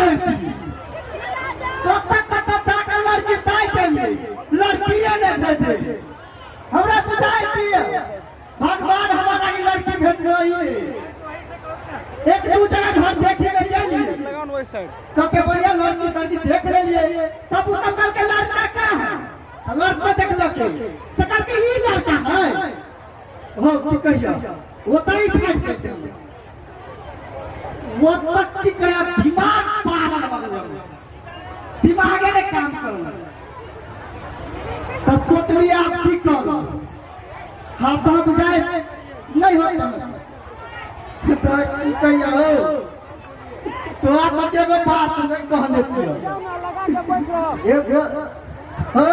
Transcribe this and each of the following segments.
करती कतऽ कतऽ जाके लड़की ताकि एलियै लड़किए नहि भेटै हमरा बुझाइ दिए भगवान हमरा लागी लड़की भेजने एक दू जगह घर देखे में गेलियै कते बढ़िया लड़की तड़की देख लेलियै तब उ सब कहलकै लड़का कहाँ है तऽ लड़का देखलकै तऽ कहलकै ई लड़का है हो की कहिया ओतहि छाटि के देलक वो तक की कहिया दिमाग पागल भऽ गेल दिमागे नहि काम करल तब सोचलियै आब की करू हाथ तऽ बुझाइ नहि होत तऽ की कहिया हो तोरा तऽ एगो बात नहि कहने छियौ एगो हे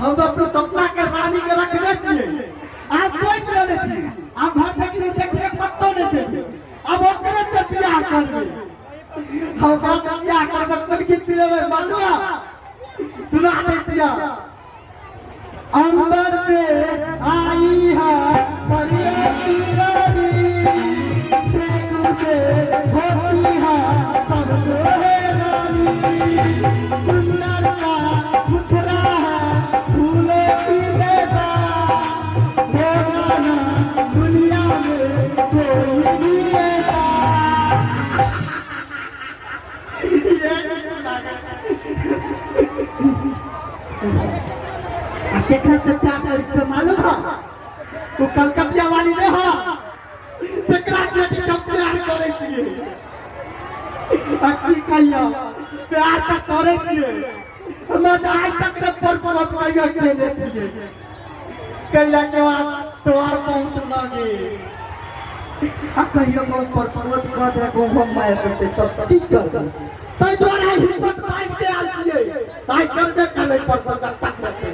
हम अपनो सपना के रानी के रखने छियै आज सोच लेने छियै आब घर देखले देखले कतौ नहि जेबै आब ओकरे से बियाह करबै हम ओकरा से बियाह करबै कोन गीत लेबै मालूम है सुना दै छियै अंबर से आई है परिया की रानी से होती है सबको है रानी सुंदर का मुखड़ा है फूलों की जैसा होगा ना दुनिया में कोई भी ऐसा। आ केकरा से प्यार करी से मालूम है तू कलकतिया वाली नहीं है तेकरा के हम प्यार करै छियै आ की कहियो प्यार तऽ करै छियै हम आइ तक तऽ पर पहुँचबैयो केने छियै कैला के बाद तोहर बहुत लगे आ कहियो बहुत पर पर्वत कह दे को हम मार देते तब की करबै ताहि दुआरे आइ हिम्मत बांधि के आयल छियै आइ करबे करबै पर पर तक करते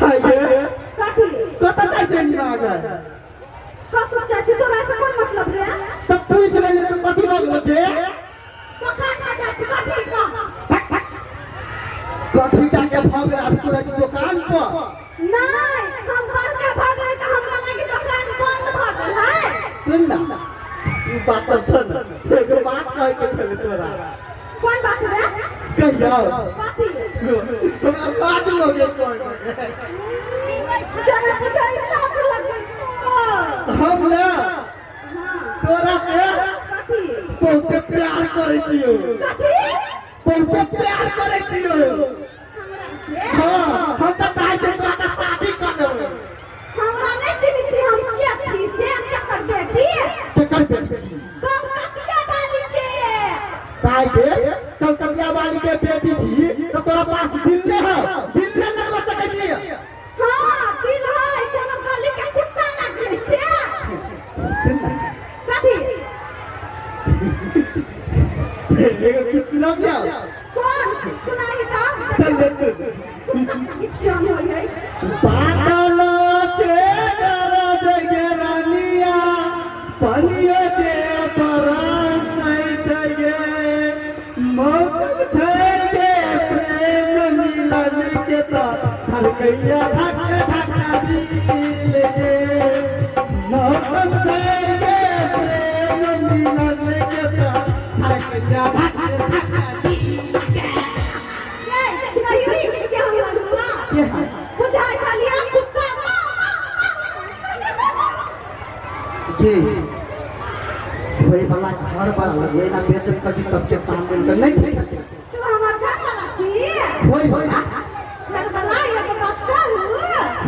आइए कथी कतऽ जाइ छै निमागर कतऽ जाइ छी तोरा से कोन मतलब रे तब पूछ लेली तू कथी बजलो के दोकान पर जाइ छी कथी कह कथी टा के भऽ गेल आब तोरा छी दोकान पर नहि हम बड़का भऽ गेलै तऽ हमरा लागी दोकान बंद भऽ गेल है सुन ना ई बात तऽ छौ ने एगो बात कहै के छलै तोरा कोन बात रे कहियो कथी हमरा लाज लगे कोन जरा बुझाइ लाज लगे हम ना हाँ तोरा के कथी बहुते प्यार करै छियौ कथी बहुते प्यार करै छियौ हमरा के हाँ हम तऽ चाहै छियै तोरा के शादी कऽ लेबै हमरा नहि चिन्है छी हम के छी से केकर बेटी केकर बेटी छी कलकतिया वाली के ताई के कलकतिया वाली के बेटी छी तऽ तोरा पास दिल नहि है दिल नहि लगवा सकै छी हाँ दिल है कोनो गली के कुत्ता लगलै से कथी एगो गीत सुनाबियौ कोन सुनाही तऽ चल ले तू। कुत्ता के गीत क्यों होइ है बादल से गरज गे रानिया पनियो के बरसै छै गे मौसम छै गे प्रेम मिलन के तऽ धड़कैया धक धक दिल गे मौसम छै गे प्रेम मिलन के तऽ धड़कैया धक धक दिल गे ये कहियो ई गीत के हम लगला के है बुझाइ छलियै कुत्ता के होय वाला घर वाला लगवे ना बेचत कभी तब के काम मिल नहीं ठीक है तू हमर घर वाला छी होय वाला घर वाला एगो बात करू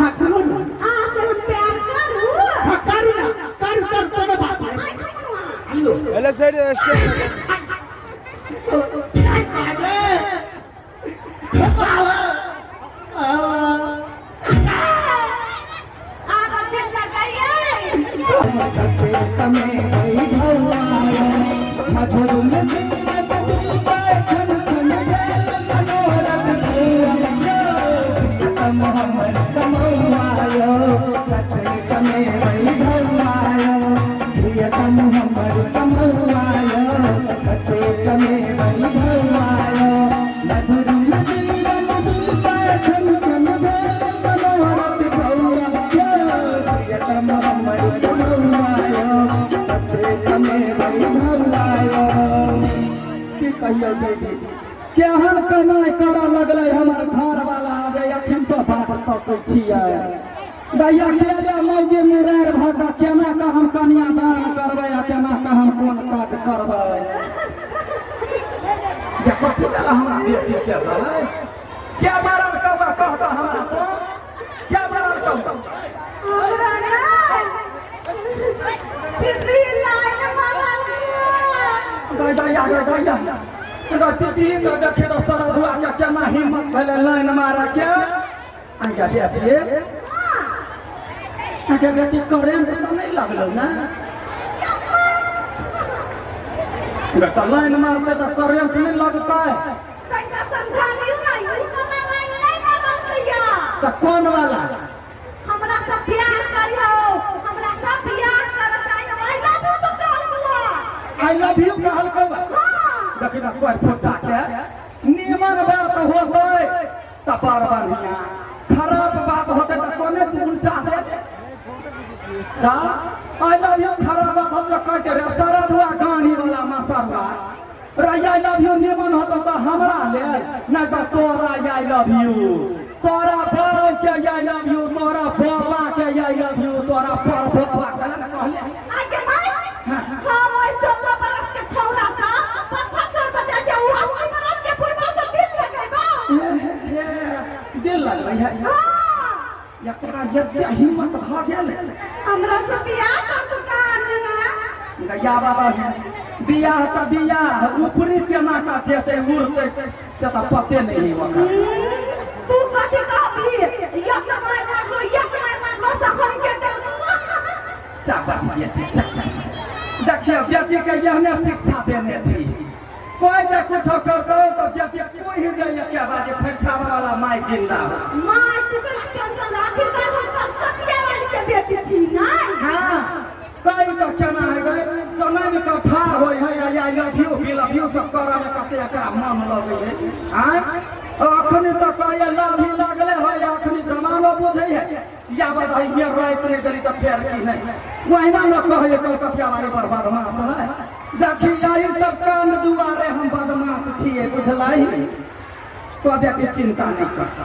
हाँ करू ना अहाँ से हम प्यार करू हाँ करू ना करू करू कोनो बात नहीं आइ करू अहाँ हेलो पहले साइड स्टेप आब दिल लगाइए कहियो दीदी, केहन कमाइ करऽ लगलै हमर घर वाला जे अखन तो बाट तकै छियै। दैया के जे मौगी मुरैर भऽ कऽ केना कऽ हम कन्यादान करबै आ केना कऽ हम कोन काज करबै? जे कथी भेल हमरा बेटी के भेलै? के मारल कौआ कहता हमरा तो? के मारल कौआ? हमरा नहि, पिपी लाइन मारल। गै दैया, गै दैया, गै पिपी के देखे तऽ सरधुआ के केना हिम्मत भेलै लाइन मारऽ के? आज्ञा बेटी, आज्ञा बेटी, करेंट तऽ नहि लगलौ ने? गै तऽ लाइन मारतै तऽ करेंट नहि लगतै? तनिका समझा दियौ ने, ई वाला लाइन नहि मारल भैया। तऽ कोन वाला? हमरा से प्यार करियो, हमरा से बियाह करऽ चाहिए। I love you तो कहलकौ। I love you कहलकौ? हां। देखी ने कोइ फुटा के नीमन बात होतै तऽ बड़ बढ़िया, खराब बात होतै तऽ कोने तू उल्टा दे जा। I love you खराब बात होतै तऽ कहते रे सरदुआ गाड़ी वाला मसरुआ रे, I love you नीमन होतौ तऽ हमरा लेल, नहि तऽ तोरा I love you, तोरा बड़ो के I love you, तोरा बाबा के I love you, तोरा पर बाबा के कहले। आगे माय, हम ओइ 16 बरस के छौरा का 75 बच्चा छै, उ 80 बरस के बुढ़बा से दिल लगेबा? दिल लगलै है? हां। एकरा एते हिम्मत भऽ गेल? हमरा से बियाह कर तू कहानी ना। गैया बाबा, बियाह तऽ बियाह, ऊपरी केना का जेतै उड़तै से तऽ पते नहि है ओकर। तू कथी कहबी? एक मार मारलो, एक मार मारलो से हम के देलको। चाबस बेटी, चाबस। देखियौ, बेटी के एहने शिक्षा देने छी, कोई जे कुछो करतौ तऽ बेटी कोई ही दैया के बाजे फैछावा वाला माय जिंदा हो। माय, तू के टेंशन आखिरकार हम कलकतिया वाली के बेटी छी ना। हाँ, कहि तऽ केना है गै, जनमि कऽ ठाढ़ होइ है आ I love you we love you सब करऽ मे कते एकरा मन लगै है। आँय, अखनी तऽ कहैए लव you लागले है, अखनी जमानो बुझै है। या बधाई मेयर राइस नहि देली तऽ फेर की नहि ओहिना न कहैए कलकतिया वाली बड़ बदमाश है। देखी, यही सब कांड दुआरे हम बदमाश छियै, बुझलही? तो बेटी चिंता नहि कर।